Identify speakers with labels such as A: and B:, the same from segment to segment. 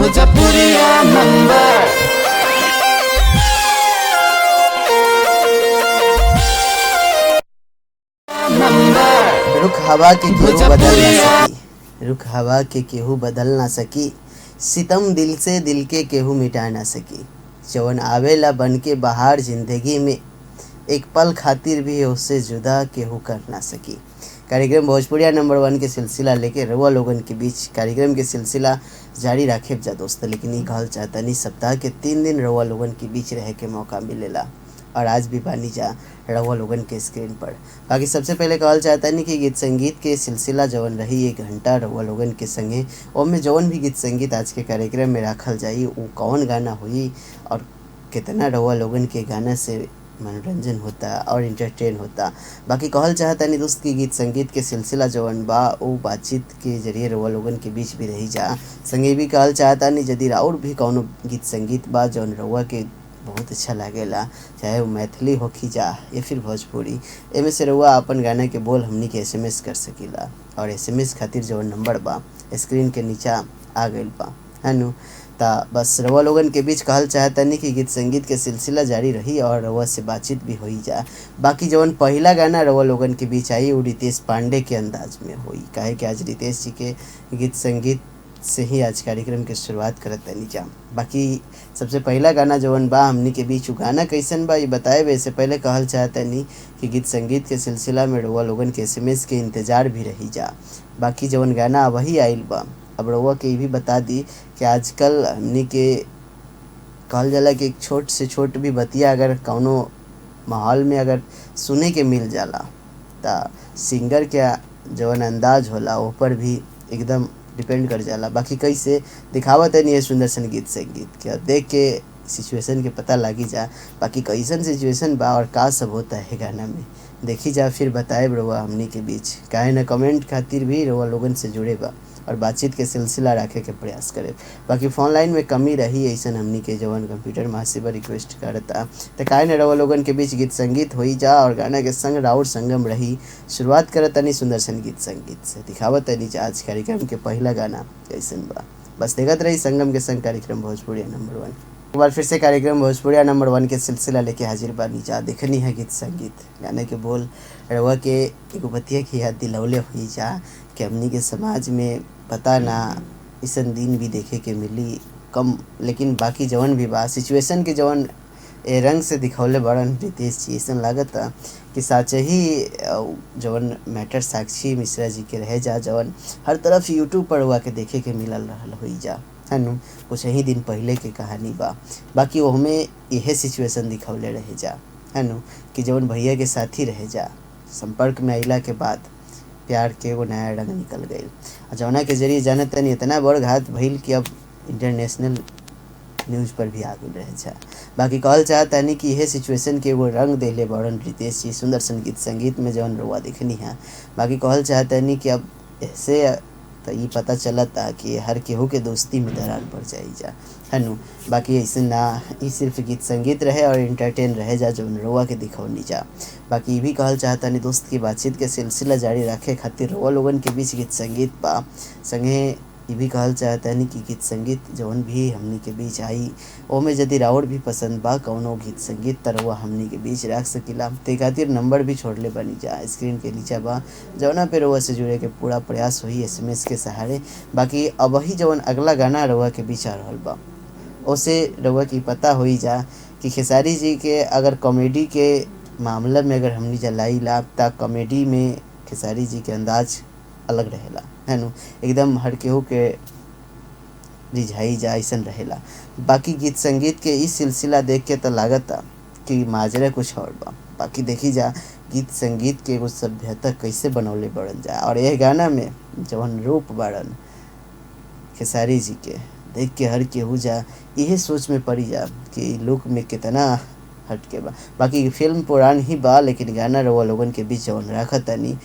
A: भोजपुरिया number. Number
B: रुख हवा के केहू बदल ना सकी, रुख हवा के केहू बदल ना सकी, सितम दिल से दिल के केहू मिटा ना सकी। जवन आवेला बन के बहार जिंदगी में, एक पल खातिर भी उससे जुदा केहू कर ना सकी। कार्यक्रम भोजपुरिया नंबर वन के सिलसिला लेके रउआ लोगन के बीच कार्यक्रम के सिलसिला जारी राखे जा दोस्त। लेकिन ई कहल चाहतनी सप्ताह के 3 दिन रउआ लोगन के बीच रहे के मौका मिलेला और आज भी बानी जा रउआ लोगन के स्क्रीन पर। बाकी सबसे पहले कहल चाहतनी कि गीत संगीत के सिलसिला जवन रही 1 घंटा रउआ लोगन के संगे, ओमे जवन भी गीत संगीत आज के कार्यक्रम में राखल जाई, उ कौन गाना हुई और कितना रउआ लोगन के गाना से मनोरंजन होता और इंटरटेन होता। बाकी कहल चाहतनी दोस्त की गीत संगीत के सिलसिला जवन बा, उ बातचीत के जरिए रउआ लोगन के बीच भी रही जा। संगे भी कहल चाहतानी, यदि और भी कौनो गीत संगीत बा जवन रउआ के बहुत अच्छा लागेला, चाहे वो मैथिली होखी जा या फिर भोजपुरी, एमे से रउआ अपन गाना के बोल हमनी के एसएमएस कर सकीला और एसएमएस खातिर जवन नंबर बा, स्क्रीन के नीचा आ गइल बा, है नु? ता बस रउआ लोगन के बीच कहल चाहतनी कि गीत संगीत के सिलसिला जारी रही और रउआ से बातचीत भी होई जा। बाकी जवन पहिला गाना रउआ लोगन के बीच आई, उ रितेश पांडे के अंदाज में होई, काहे कि आज रितेश जी के गीत संगीत से ही आज कार्यक्रम के शुरुआत करत तनी जा। बाकी सबसे पहला गाना जवन बा हमनी के बीच, उ गाना कैसन बा, ये बताए से पहले कहल चाहतनी कि गीत संगीत के सिलसिला में रउआ लोगन के एसएमएस के इंतज़ार भी रही जा। बाकी जवन गाना अब ही आइल बा, अब रउआ के ई भी बता दी कि आजकल हमनी के कहल जाला कि एक छोट से छोट भी बतिया अगर कौनो माहौल में अगर सुने के मिल जाला, त सिंगर के जवन अंदाज होला, ओपर भी एकदम डिपेंड कर जाला। बाकी कैसे दिखावत है ये सुंदर सन गीत संगीत के, अब देख के सिचुएशन के पता लागी जा। बाकी कैसन सिचुएशन बा और का सब होता है गाना में, देखी जा, फिर बताए रउआ हमनी के बीच। काहे न कमेंट खातिर भी रउआ लोगन से जुड़े बा और बातचीत के सिलसिला रखे के प्रयास करे। बाकी फोन लाइन में कमी रही, ऐसन हमनी के जवन कंप्यूटर महाशिवा रिक्वेस्ट करता। तो काहे न रउआ लोगन के बीच गीत संगीत होई जा और गाना के संग राउर संगम रही। शुरुआत करत तनी सुंदर सन गीत संगीत से, दिखावत तनी आज कार्यक्रम के पहला गाना कैसन बा। बस देखत रही संगम के संग कार्यक्रम भोजपुरिया नंबर वन। एक बार फिर से कार्यक्रम भोजपुरिया नंबर वन के सिलसिला लेके हाजिर बानी जा। देखनी है गीत संगीत, गाने के बोल रउआ के एगो बतिया की याद दिलौले हुई जा कि हमनी के समाज में पता ना अइसन दिन भी देखे के मिली कम। लेकिन बाकी जवन भी बा, सिचुएशन के जवन ए रंग से दिखौले बड़न रितेश जी, अइसन लागता कि साचे ही जवन मैटर साक्षी मिश्रा जी के रहे जा, जवन हर तरफ यूट्यूब पर हुआ के देखे के मिलल रहल हुई जा, है नु? कुछ ही दिन पहले के कहानी बा। बाकी ओहमे इहे सिचुएशन दिखौले रहे जा, है नु, कि जवन भैया के साथी रहे जा, संपर्क में अइला के बाद प्यार के एगो नया रंग निकल गई और जौना के जरिए जानत तनी इतना बड़ घात भइल कि अब इंटरनेशनल न्यूज पर भी आ गइल रहे जा। बाकी कहल चाहतानी कि इहे सिचुएशन के एगो रंग देले बड़न रितेश जी सुंदर संगीत संगीत में, जवन रउआ देखनी है। बाकी कहल चाहतानी कि अब ऐसे तो ई पता चलता कि हर केहू के दोस्ती में दरार पड़ जाई जा, है नु? बाकी ऐसे ना ई सिर्फ गीत संगीत रहे और इंटरटेन रहे जा, जवन रउआ के दिखौनी जा। बाकी ई भी कहल चाहतानी दोस्त की बातचीत के सिलसिला जारी रखे खातिर रउआ लोगन के बीच गीत संगीत बा। संगे ई भी कहल चाहतानी कि गीत संगीत जवन भी हमनी के बीच आई, ओमे यदि राउर भी पसंद बा कौनो गीत संगीत, त रउआ हमनी के बीच रख सकीला। ते खातिर नंबर भी छोड़ले बानी जा, स्क्रीन के नीचा बा, जवना पे रउआ से जुड़े के पूरा प्रयास होई एसएमएस के सहारे। बाकी अब ही जवन अगला गाना रउआ के बीच आ रहल बा, ओसे रउआ की पता होई जा कि खेसारी जी के अगर कॉमेडी के मामला में अगर हमनी जलाईला, त कॉमेडी में खेसारी जी के अंदाज अलग रहेला, है नु? एकदम हर केहू के रिझाई जा, ऐसन रहेला। बाकी गीत संगीत के इस सिलसिला देख के तो लागता कि माजरा कुछ और बा। बाकी देखी जा गीत संगीत के एगो सभ्यता कैसे बनौले बड़न जा और यह गाना में जवन रूप बाड़न खेसारी जी के, देख के हर केहू जा इहे सोच में पड़ी जा कि इ लुक में कितना हटके बा। बाकी फिल्म पुरान ही बा, लेकिन गाना रउआ लोगन के बीच जवन राखतानी,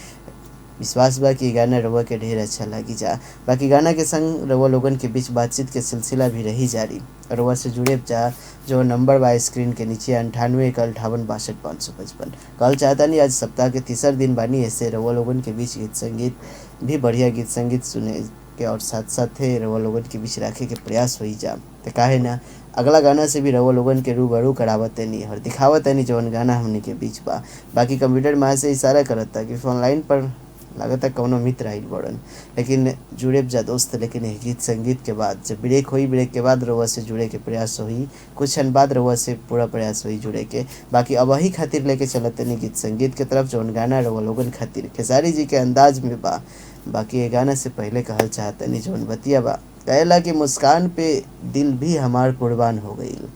B: विश्वास बा कि गाना रउआ के ढेर अच्छा लागी जा। बाकी गाना के संग रउआ लोगन के बीच बातचीत के सिलसिला भी रही जारी। रउआ से जुड़े जा, जो नंबर बा स्क्रीन के नीचे, 9815862555। कहल चाहतानी आज सप्ताह के तीसर दिन बानी, ऐसे रउआ लोगन के बीच गीत संगीत भी बढ़िया गीत संगीत सुने। के और साथ साथ रउआ लोगन के बीच रखे के प्रयास होई जा। तो काहे ना अगला गाना से भी रउआ लोगन के रूबरू करावत तनी और दिखावत तनी जवन गाना हमनी के बीच बा। बाकी कंप्यूटर महा से इशारा करता कि फोन लाइन पर लागता कौनो मित्र आइल बड़न, लेकिन जुड़े जा दोस्त। लेकिन एह गीत संगीत के बाद जब ब्रेक होई, ब्रेक के बाद रउआ से जुड़े के प्रयास होई, कुछ क्षण बाद रउआ से पूरा प्रयास होई जुड़े के। बाकी अब वही खातिर लेके चलत तनी गीत संगीत के तरफ, जौन गाना रउआ लोगन खातिर खेसारी जी के अंदाज में बा। बाकी ये गाना से पहले कहल चाहतनी जौन बतिया बा, कहेला कि मुस्कान पे दिल भी हमार कुर्बान हो गईल,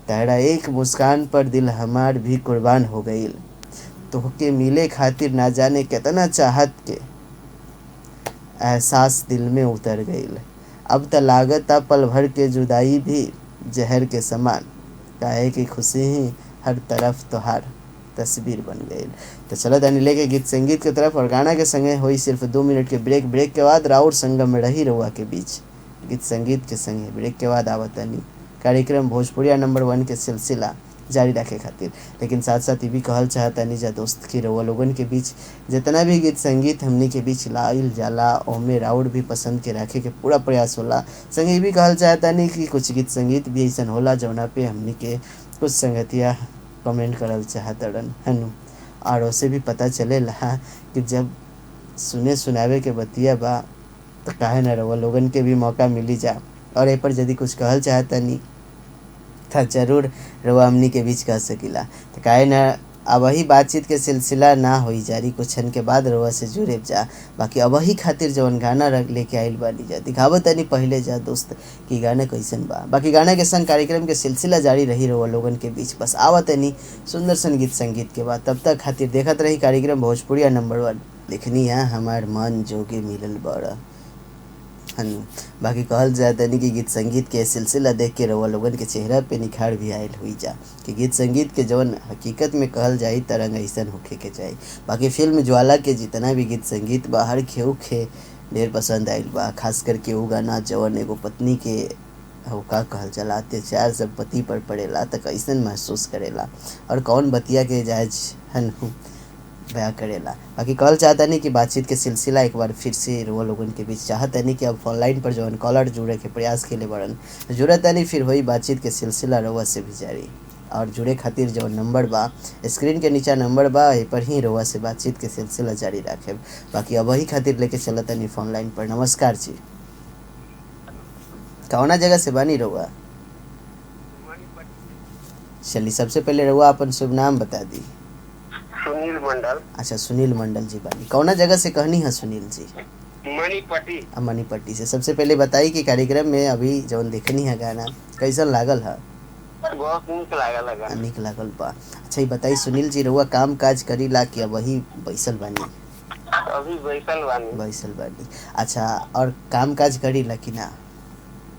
B: तहरा एक मुस्कान पर दिल हमार भी कुर्बान हो गईल, तोहके मिले खातिर ना जाने कितना चाहत के एहसास दिल में उतर गईल, अब त लागता पल भर के जुदाई भी जहर के समान, काहे की खुशी ही हर तरफ तोहार तस्वीर बन गईल। तो चलो तनी लेके गीत संगीत के तरफ और गाना के संगे होई सिर्फ 2 मिनट के ब्रेक। ब्रेक के बाद राउर संगम में रही रउआ के बीच गीत संगीत के संगे। ब्रेक के बाद आवतनी कार्यक्रम भोजपुरिया नंबर 1 के सिलसिला जारी रखे खातिर। लेकिन साथ साथ ये भी कहल चाहतनी जा दोस्त की रउआ लोगन के बीच जितना भी गीत संगीत हमनी के बीच लाइल जाला ओमे राउर भी पसंद के रखे के पूरा प्रयास होला। संगे ये भी कहल चाहतनी कि कुछ गीत संगीत भी ऐसा होला जौना पे हमनी के कुछ संगतिया कमेंट करल चाहतड़न हनु, और उसे भी पता चलेला कि जब सुने सुनावे के बतिया बा तो काहे ना रउआ लोगन के भी मौका मिली जा। और ए पर यदि कुछ कहल चाहतनी था जरूर रउआ हमनी के बीच कह सकीला। तो काहे ना अब वही बातचीत के सिलसिला ना होई जारी, कुछ क्षण के बाद रउआ से जुड़े जा। बाकी अब वही खातिर जवन गाना रख लेके आइल बानी जा, दिखावत तनी पहले जा दोस्त कि गाना कैसन बा। बाकी गाना के संग कार्यक्रम के सिलसिला जारी रही रउआ लोगन के बीच। बस आवत तनी सुंदर सन गीत संगीत के बाद, तब तक खातिर देखत रही कार्यक्रम भोजपुरिया नंबर 1। देखनी है हमार मन जोगे मिलल बड़ा हनु। बाकी कहल जाए तनी कि गीत संगीत के सिलसिला देख के रउआ लोगन के चेहरा पे निखार भी आयल हुई जा कि गीत संगीत के जवन हकीकत में कहल जाई तरंग ऐसन होखे के चाही। बाकी फिल्म ज्वाला के जितना भी गीत संगीत बा हर केहू के ढेर पसंद आयल बा, खास करके उ गाना जवन एगो पत्नी के का कहल जाला अत्याचार सब पति पर पड़ेला त कैसन महसूस करेला और कौन बतिया के जायज हनु बया करेला। बाकी कहल चाहता नहीं कि बातचीत के सिलसिला एक बार फिर से रउआ लोगन के बीच चाहता नहीं कि अब फोन लाइन पर जवन कॉलर जुड़े के प्रयास के लिए बड़न जुड़त नहीं, फिर वही बातचीत के सिलसिला रउआ से भी जारी। और जुड़े खातिर जो नंबर बा स्क्रीन के नीचा नंबर बा ए पर ही रउआ से बातचीत के सिलसिला जारी रखे। बाकी अब वही खातिर लेके चलत नहीं फोन लाइन पर। नमस्कार जी, कौना जगह से बानी रउआ? चलिए सबसे पहले रउआ अपन शुभ नाम बता दी।
C: सुनील मंडल।
B: अच्छा सुनील मंडल जी बानी, कौना जगह से कहनी है सुनील जी?
C: मणिपट्टी।
B: मणिपट्टी से। सबसे पहले बताई कि कार्यक्रम में अभी जवन देखनी है गाना कैसन लागल है?
C: बहुत नीक लागल है।
B: नीक लागल बा। अच्छा ये बताई सुनील जी रउआ काम काज करीला कि अब वही बैसल बानी?
C: अभी बैसल बानी।
B: बैसल बानी। अच्छा और काम काज करीला कि ना?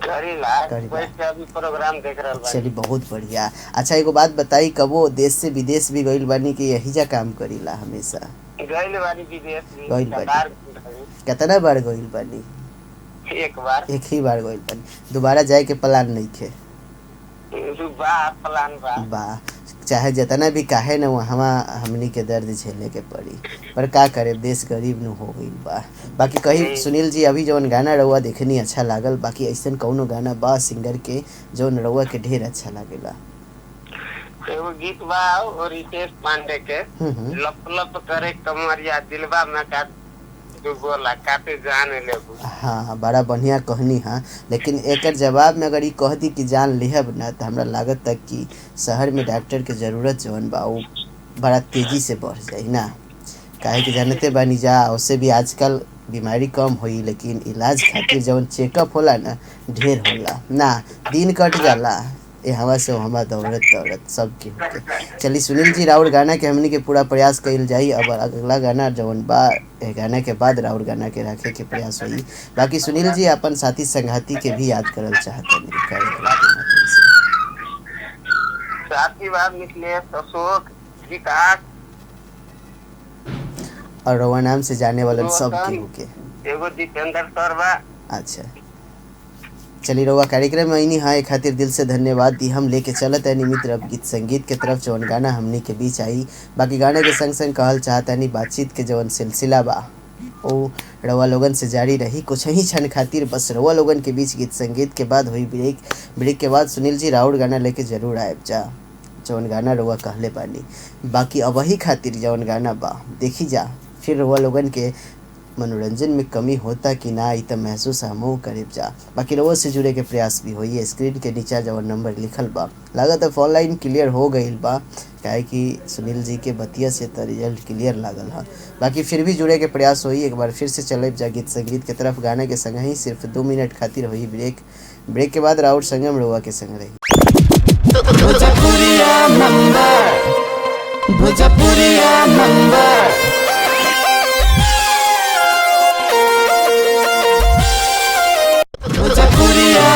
C: करीला, बैठ के अभी प्रोग्राम देख रहल बानी।
B: चलिए बहुत बढ़िया। अच्छा एगो बात बताई, कबो देश से विदेश भी गइल बानी कि यही जा काम करीला हमेशा?
C: गइल बानी विदेश भी।
B: गइल बानी। कितना बार गइल बानी?
C: एक बार।
B: एक ही बार गइल बानी, दोबारा जाए के प्लान नहीं थे?
C: बा प्लान बा।
B: बा, चाहे जितना भी काहे न वहाँ हमनी के दर्द झेले के पड़ी, पर का करे देश गरीब न हो गई बा। बाकी कहीं सुनील जी अभी जौन गाना रउआ देखनी अच्छा लागल, बाकी ऐसन कौनो गाना बा सिंगर के जौन रउआ के ढेर अच्छा लागेला?
C: एगो गीत बा और रितेश पांडे के, लप लप करे कमरिया दिलवा में का गोला काते जान लेबू।
B: हाँ बड़ा बढ़िया कहनी है, लेकिन एकर जवाब में अगर ये कह दी कि जान लेहब ना तो हमरा लागत तक कि शहर में डॉक्टर के जरूरत जौन बा वो बड़ा तेजी से बढ़ जाई ना। काहे कि जानते बानी जा उससे भी आजकल बीमारी कम होई, लेकिन इलाज खातिर जौन चेकअप होला ना ढेर होला ना, दिन कट जाला ए हवा से हवा दौड़त दौड़त सब के होके। चलिए सुनील जी राउर गाना के हमनी के पूरा प्रयास कइल जाई। अब अगला गाना जौन बा ए गाना के बाद राउर गाना के रखे के प्रयास होई। बाकी सुनील जी अपन साथी संघाती के भी याद करल चाहतनी कार्यक्रम के माध्यम से।
C: साथी बा मिथिलेश, अशोक, विकास
B: और रउआ नाम से जाने वालन सब के होके,
C: एगो जितेंद्र सर बा।
B: अच्छा चलिए रउआ कार्यक्रम में आईनी है खातिर दिल से धन्यवाद दी। हम लेके चलत है मित्र अब गीत संगीत के तरफ जौन गाना हमनी के बीच आई। बाकी गाने के संग संग कहल चाहता नहीं बातचीत के जौन सिलसिला बा ओ रवा लोगन से जारी रही कुछ ही क्षण खातिर। बस रवा लोगन के बीच गीत संगीत के बाद हुई ब्रेक। ब्रेक के बाद सुनील जी राउर गाना लेके जरूर आयब जा, जौन गाना रवा कहले बानी। बाकी अब वही खातिर जौन गाना बा देखी जा, फिर रवा लोगन के मनोरंजन में कमी होता कि ना, ई त महसूस हमहू करेब जा। बाकी रउआ से जुड़े के प्रयास भी होई। स्क्रीन के नीचा जवन नंबर लिखल बा, लागत फोन लाइन क्लियर हो गईल बा, काहे कि सुनील जी के बतिया से त रिजल्ट क्लियर लागल हा। बाकी फिर भी जुड़े के प्रयास होई। एक बार फिर से चलब जा गीत संगीत के तरफ। गाने के संग ही सिर्फ 2 मिनट खातिर होई ब्रेक। ब्रेक के बाद राउर संगम रउआ के संग रही।
A: भोजपुरिया नंबर, भोजपुरिया नंबर।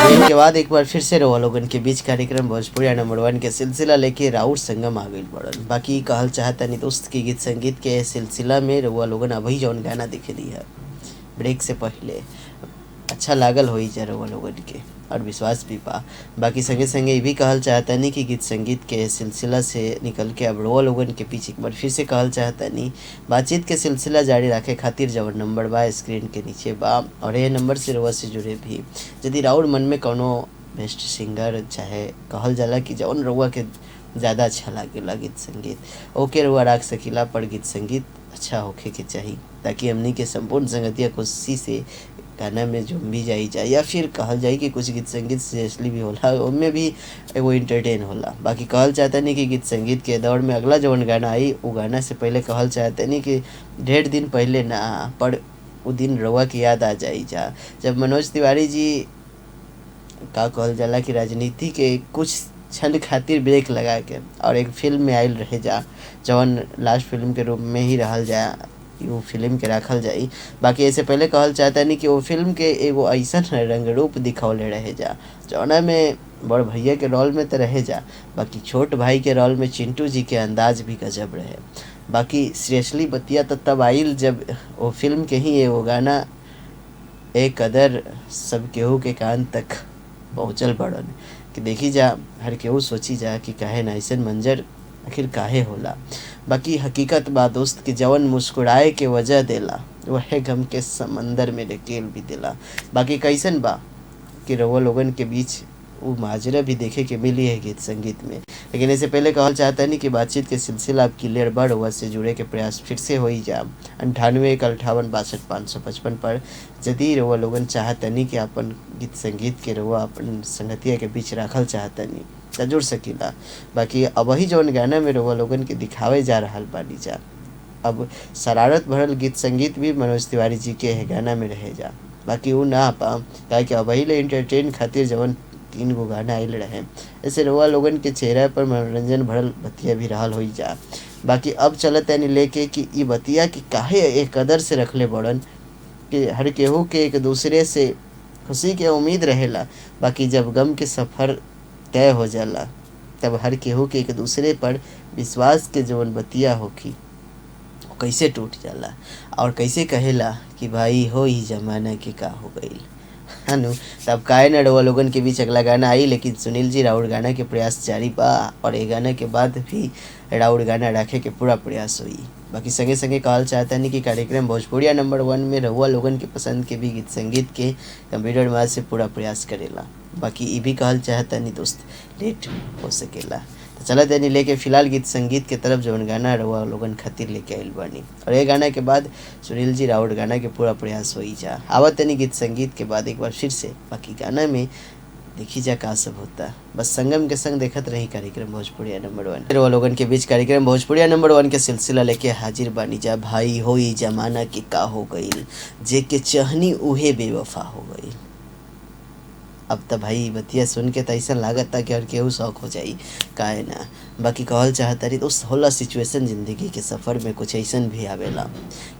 B: ब्रेक के बाद एक बार फिर से रउआ लोगन के बीच कार्यक्रम भोजपुरिया नंबर 1 के सिलसिला लेके राउर संगम आ गईल बड़न। बाकी कहल चाहतनी दोस्त की गीत संगीत के सिलसिला में रउआ लोगन अभी जौन गाना देखे है ब्रेक से पहले, अच्छा लागल होई जा रउआ लोगन के और विश्वास भी बा। बाकी संगे संगे ये भी कहल चाहतनी कि गीत संगीत के सिलसिला से निकल के अब रउआ लोगन के पीछे एक बार फिर से कहल चाहतनी बातचीत के सिलसिला जारी रखे खातिर जवन नंबर बा स्क्रीन के नीचे बा, और ये नंबर से रउआ से जुड़े भी यदि राउर मन में कोनो बेस्ट सिंगर चाहे कहल जाला कि जवन रउआ के ज़्यादा अच्छा लागेला गीत संगीत, ओके रउआ राख सकीला, पर गीत संगीत अच्छा होखे के चाही ताकि हमनी के संपूर्ण संगतिया खुशी से गाना में जुम भी जाई जाए, या फिर कहल जाए कि कुछ गीत संगीत सीरियसली भी होला, उनमें भी एगो इंटरटेन होला। बाकी कहल चाहता नहीं कि गीत संगीत के दौर में अगला जवन गाना आई वो गाना से पहले कहल चाहता नहीं कि 1.5 दिन पहले ना, पर वो दिन रउआ की याद आ जाई जा जब मनोज तिवारी जी का कहल जाला कि राजनीति के कुछ क्षण खातिर ब्रेक लगा के और एक फिल्म में आयल रहे जा, जवन लास्ट फिल्म के रूप में ही रहल जा, वो फिल्म के रखल जाई। बाकी ऐसे पहले कहल चाहता नहीं कि वो फिल्म के एगो ऐसा रंग रूप दिखौले रहे जा जौना में बड़ भैया के रोल में तो रहे जा, बाकी छोट भाई के रोल में चिंटू जी के अंदाज भी गजब रहे। बाकी सीरियसली बतिया तो तब आइल जब वो फिल्म के ही एगो गाना एक कदर सब केहू के कान तक पहुँचल बड़न कि देखी जा, हर केहू सोची जा कि काहे ना ऐसा मंजर आखिर काहे होला। बाकी हकीकत बा दोस्त कि जवन मुस्कुराए के वजह देला वह गम के समंदर में ढकेल भी देला। बाकी कैसन बा कि रउआ लोगन के बीच वो माजरा भी देखे के मिली है गीत संगीत में। लेकिन इससे पहले कहल चाहता नहीं कि बातचीत के सिलसिला अब क्लियर बड़ हुआ से जुड़े के प्रयास फिर से हो ही जा 98 1 58 62 555 पर यदि रउआ लोगन चाहतनी कि अपन गीत संगीत के रउआ अपन संगतिया के बीच रखल चाहतनी त जुड़ सकीला। बाकी अब वही जौन गाना में रउआ लोगन के दिखावे जा रहा बानी जा, अब शरारत भरल गीत संगीत भी मनोज तिवारी जी के है गाना में रहे जा। बाकी वो ना पा काहे कि अब ले इंटरटेन खातिर जवन 3 गो गाना आयल रहे, ऐसे रउआ लोगन के चेहरा पर मनोरंजन भरल बतिया भी रहल हो जा। बाकी अब चलत यानी लेके कि ई बतिया कि काहे एक कदर से रखले बड़न कि हर केहू के एक दूसरे से खुशी के उम्मीद रहेला, बाकी जब गम के सफ़र तय हो जाला तब हर केहू के एक दूसरे पर विश्वास के जवन बतिया होखी कैसे टूट जाला और कैसे कहेला कि भाई हो ही जमाना के का हो गईल हनु। तब काहे न रउआ लोगन के बीच अगला गाना आई, लेकिन सुनील जी राउर गाना के प्रयास जारी बा और ये गाना के बाद भी राउर गाना रखे के पूरा प्रयास हुई। बाकी संगे संगे कहल चाहता नहीं कि कार्यक्रम भोजपुरिया नंबर 1 में रउआ लोगन के पसंद के भी गीत संगीत के कंप्यूटर माध्यम से पूरा प्रयास करेला। बाकी ये भी कहल चाहता नहीं दोस्त लेट हो सकेला, तो चला देनी लेके फिलहाल गीत संगीत के तरफ जवन गाना रउआ लोगन खातिर लेके आइल बानी और ये गाना के बाद सुनील जी राउर गाना के पूरा प्रयास होई जा। आवत तनी गीत संगीत के बाद एक बार फिर से बाकी गाना में देखी जा का सब होता। बस संगम के संग देखत रही कार्यक्रम भोजपुरिया नंबर 1। रउआ लोगन के बीच कार्यक्रम भोजपुरिया नंबर 1 के सिलसिला लेके हाजिर बानी जा। भाई होई जमाना के का हो गईल, जे के चहनी उहे बेवफा हो गईल। अब त भाई बतिया सुन के त ऐसा लागत कि हर केहू शौक हो जाई काहे ना। बाकी कहल चाहता रही दोस्त होला सिचुएशन जिंदगी के सफ़र में कुछ ऐसा भी आवेला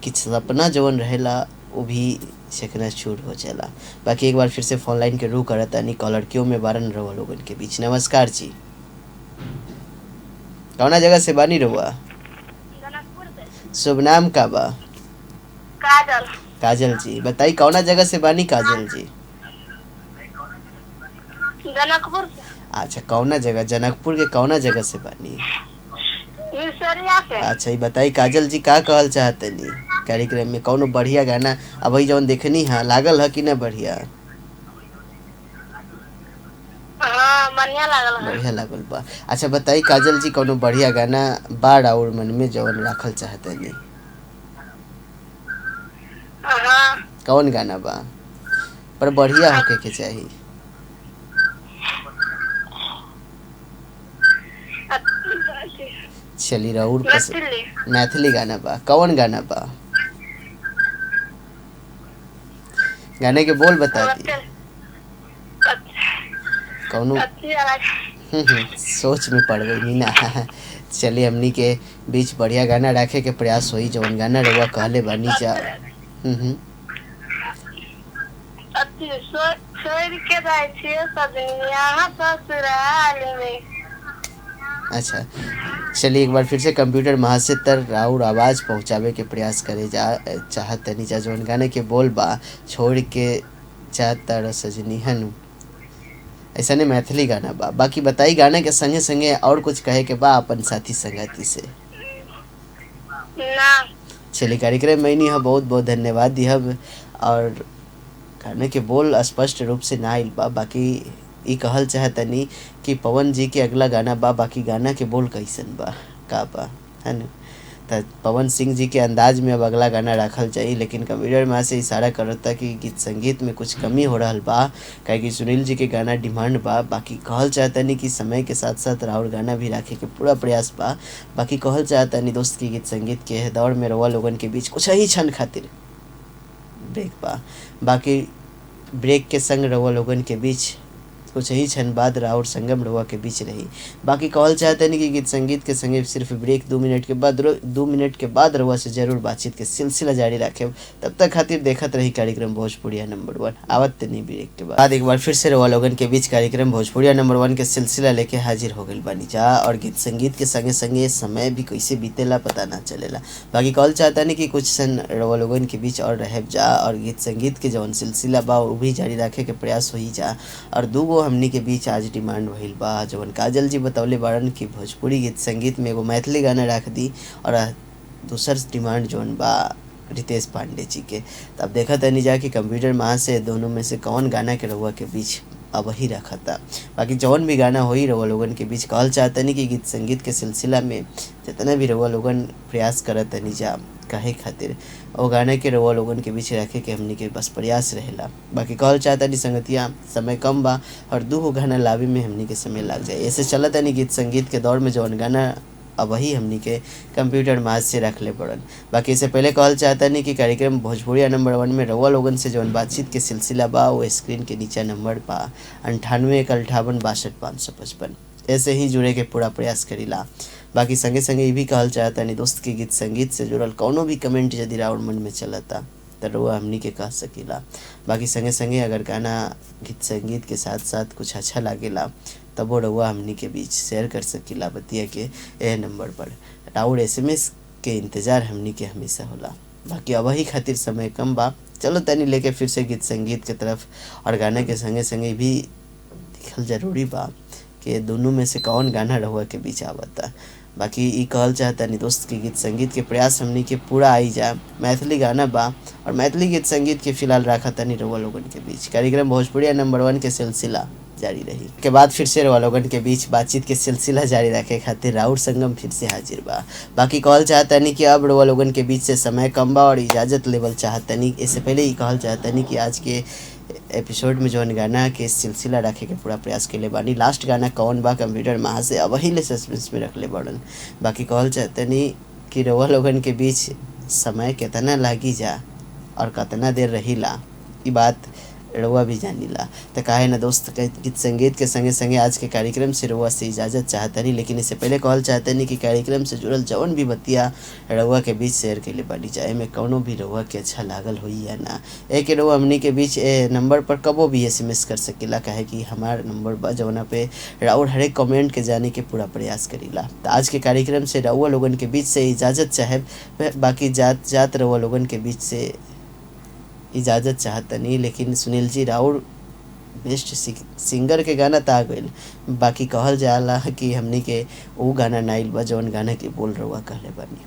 B: कि सपना जवन रहेला वो भी चकनाचूर हो जाला। बाकी एक बार फिर से फोन लाइन के रू करता नहीं कॉलर क्यों में बारन रहुआ लोगन के बीच। नमस्कार जी, कौना जगह से बानी रहुआ? शुभ नाम का बा?
D: काजल।
B: काजल जी बताई कौना जगह से बानी काजल जी?
D: जनकपुर से।
B: अच्छा कौना जगह, जनकपुर के कौना जगह से बानी?
D: मिसरिया से।
B: अच्छा ये बताई काजल जी का कहल चाहतनी, कार्यक्रम में कौनो बढ़िया गाना अब वही जौन देखनी है लागल है कि ना बढ़िया?
D: हाँ, बढ़िया लागल है।
B: बढ़िया लागल बा। अच्छा बताई काजल जी, कौनो बढ़िया गाना बाड़ और मन में जौन राखल चाहतनी?
D: हाँ।
B: कौन गाना बा पर बढ़िया होके के चाही? चली राउर
D: मैथिली।
B: मैथिली गाना बा। कौन गाना बा? गाने के बोल बता दी कौनो। सोच में पड़ गई ना। चलिए हमनी के बीच बढ़िया गाना रखे के प्रयास होई जौन गाना रउआ कहले बानी जा।
D: छोड़ के जाइ छियै सजनिया ससुराल में।
B: अच्छा चलिए एक बार फिर से कंप्यूटर महाशय तर राउर आवाज़ पहुँचावे के प्रयास करे जा चाहत तनी जा। जौन गाने के बोल बा छोड़ के जा तर सजनी हनु, ऐसा नहीं मैथिली गाना बा। बाकी बताई गाने के संगे संगे और कुछ कहे के बा अपन साथी संगाती से?
D: ना।
B: चलिए कार्यक्रम में नहीं है, बहुत बहुत धन्यवाद दिहब। और गाने के बोल स्पष्ट रूप से ना आइल बा, बाकी ई कहल चाहतनी कि पवन जी के अगला गाना बा, बाकी गाना के बोल कैसन बा का बा है न। त पवन सिंह जी के अंदाज में अब अगला गाना रखल जाई, लेकिन कंप्यूटर में से इशारा करता कि गीत संगीत में कुछ कमी हो रहा बा, काहे कि सुनील जी के गाना डिमांड बा। बाकी कहल चाहतनी कि समय के साथ साथ राउर गाना भी रखे के पूरा प्रयास बा। बाकी कहल चाहतनी दोस्त की गीत संगीत के दौर में रउआ लोगन के बीच कुछ ही क्षण खातिर ब्रेक बा, बाकी ब्रेक के संग रउआ लोगन के बीच कुछ ही क्षण बाद राउर संगम रउआ के बीच रही। बाकी कहल चाहते कि गीत संगीत के संगे सिर्फ ब्रेक 2 मिनट के बाद 2 मिनट के बाद रउआ से जरूर बातचीत के सिलसिला जारी रखे। तब तक खातिर देखत रही कार्यक्रम भोजपुरिया नंबर 1। आवत नहीं ब्रेक के बाद एक बार फिर से रउआ लोगन के बीच कार्यक्रम भोजपुरिया नंबर 1 के सिलसिला लेके हाजिर हो गई बानी जा। और गीत संगीत के संगे संगे समय भी कैसे बीतेला पता ना चलेला। बाकी कहल चाहता नहीं कि कुछ क्षण रउआ लोगन के बीच और रह जा और गीत संगीत के जौन सिलसिला बा वो भी जारी रखे के प्रयास हो जा। और दूगो हमनी के बीच आज डिमांड भइल बा, जवन काजल जी बतौले बाड़न कि भोजपुरी गीत संगीत में एगो मैथिली गाना रख दी, और दूसर डिमांड जौन बा रितेश पांडे जी के। तब देखा तनी जा कि कंप्यूटर माँ से दोनों में से कौन गाना के रउआ के बीच अब ही रखता। बाकी जौन भी गाना होई रउआ लोगन के बीच कहल चाहतनी कि गीत संगीत के सिलसिला में जितना भी रउआ लोगन प्रयास करत तनी जा कहे खातिर वो गाने के रउआ लोगन के बीच रखे के हमनी के बस प्रयास रहेला। बाकी कहल चाहतनी संगतिया समय कम बा और 2 गाना लावे में हमनी के समय लग जाए, ऐसे चलत तनी गीत संगीत के दौर में जौन गाना अब वही हमनी के कंप्यूटर मास से रख ले पड़न। बाकी इससे पहले कहल चाहता नहीं कि कार्यक्रम भोजपुरिया नंबर 1 में रउआ लोगन से जौन बातचीत के सिलसिला बा वो स्क्रीन के नीचे नंबर बा 98 1 58 62 555, ऐसे ही जुड़े के पूरा प्रयास करीला। बाकी संगे संगे ये भी कहल चाहता नहीं दोस्त के गीत संगीत से जुड़ल कौनो भी कमेंट यदि राउर मन में चलता तो रउआ हमनी के कह सकीला। बाकी संगे संगे अगर गाना गीत संगीत के साथ साथ कुछ अच्छा लागेला तब वो रउआ हमनी के बीच शेयर कर सकीला बतिया के ए नंबर पर। राउर SMS के इंतज़ार हमनी के हमेशा होला। बाकी अब ही खातिर समय कम बा, चलो तनी लेके फिर से गीत संगीत के तरफ। और गाने के संगे संगे भी दिखल जरूरी बा कि दोनों में से कौन गाना रउआ के बीच आवता। बाकी ई कहल चाहता नहीं दोस्त के गीत संगीत के प्रयास हमनी के पूरा आई जा। मैथिली गाना बा और मैथिली गीत संगीत के फिलहाल रखा तनी रउआ लोगन के बीच। कार्यक्रम भोजपुरिया नंबर 1 के सिलसिला जारी रही के बाद फिर से रउआ लोगन के बीच बातचीत के सिलसिला जारी रखे खातिर राउर संगम फिर से हाजिर बा। बाकी कहल चाहतनी कि अब रउआ लोगन के बीच से समय कम बा और इजाज़त लेवल चाहतनी। इससे पहले ई कहल चाहतनी कि आज के एपिसोड में जौन गाना के सिलसिला रखे के पूरा प्रयास के ले बानी। लास्ट गाना कौन बा कंप्यूटर महा से अब ले सस्पेंस में रख ले बड़न। बाकी कहल चाहतनी कि रउआ लोगन के बीच समय कितना लागी जा और कितना देर रहीला ई बात रउआ भी जानीला। तो काहे ना दोस्त गीत संगीत के संगे संगे आज के कार्यक्रम से रउआ से इजाज़त चाहतनी, लेकिन इससे पहले कहल चाहतनी कि कार्यक्रम से जुड़ल जौन भी बतिया रउआ के बीच शेयर के लिए बानी चाहे में कौनो भी रउआ के अच्छा लागल होई या ना, एक रउआ हमनी के बीच ए नंबर पर कबो भी SMS कर सकेला, काहे कि हमार नंबर बा जौना पे राउर हरेक कमेंट के जाने के पूरा प्रयास करीला। तो आज के कार्यक्रम से रउआ लोगन के बीच से इजाज़त चाहे, बाकी जात जात रउआ लोगन के बीच से इजाज़त चाहतनी। लेकिन सुनील जी राउर बेस्ट सिंगर के गाना त आ गइल, बाकी कहल जाला कि हमनी के ऊ गाना नाइल बा जौन गाना के बोल रउआ कहले बानी।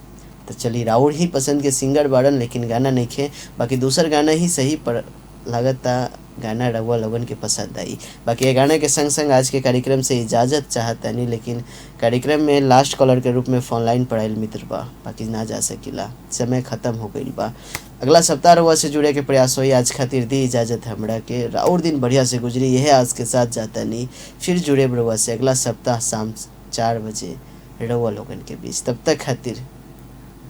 B: तो चली राउर ही पसंद के सिंगर बाड़न, लेकिन गाना नहीं खे, बाकी दूसर गाना ही सही पर लगता गाना रउआ लोगन के पसंद आई। बाकी ये गाना के संग संग आज के कार्यक्रम से इजाज़त चाहतनी, लेकिन कार्यक्रम में लास्ट कॉलर के रूप में फोन लाइन पर आयल मित्र बा, बाकी ना जा सकीला, समय ख़त्म हो गईल बा। अगला सप्ताह रउआ से जुड़े के प्रयास होई। आज खातिर दी इजाज़त हमरा के, और दिन बढ़िया से गुजरी यह आज के साथ जाता नहीं, फिर जुड़े रउआ से अगला सप्ताह शाम 4 बजे रउआ लोगन के बीच। तब तक खातिर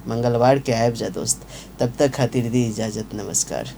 B: मंगलवार के आयब जा दोस्त, तब तक खातिर दी इजाज़त, नमस्कार।